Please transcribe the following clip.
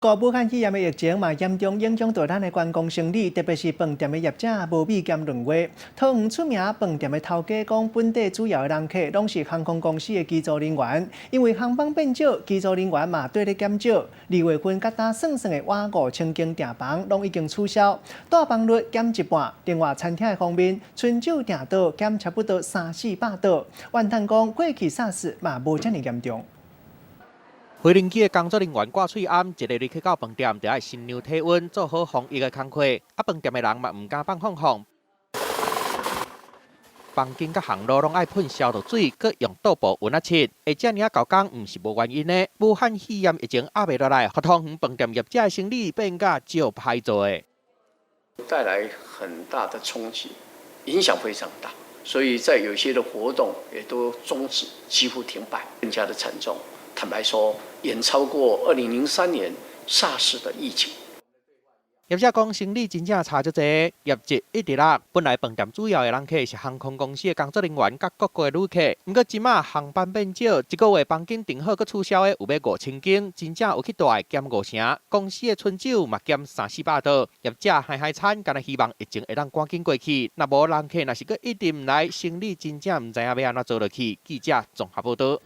國武漢肺炎的疫情嘛，嚴重影響到咱的觀光生意，特別是飯店的業者無米兼2月。桃園出名飯店的頭家講，本地主要的人客攏是航空公司的機組人員，因為航班變少，機組人員嘛綴咧減少。2月份佮今算算的倚5000間訂房攏已經取消，住房率減一半。另外餐廳的方面，春酒訂桌減差不多三四百桌。怨嘆講過去 SARS 嘛無遮爾嚴重。飛行機的工作人員掛喙罨，一个入去到飯店，就愛先量體溫，做好防疫的工課。啊，飯店的人嘛毋敢放放放，房間佮行路攏愛噴消毒水，閣用桌布溫啊拭。會遮爾仔猴工，毋是無原因的。武漢肺炎疫情壓袂落來，予桃園飯店業者的生意變甲足歹做的。帶來很大的衝擊，影響非常大，所以在有些的活動也都終止，幾乎停擺，更加的慘重。坦白說，遠超過2003年 SARS 的疫情。業者講生意真正差足濟，業績一直落。本來飯店主要的人客是航空公司的工作人員佮各國的旅客，毋過這馬航班變少，一個月房間訂好閣取消的有欲5000間，真正有去蹛的減五成。公司的春酒嘛減三四百桌，業者害害慘，干焦希望疫情會當趕緊過去。若無人客，若是閣一直毋來，生意真正毋知影欲按怎做落去。記者綜合報導。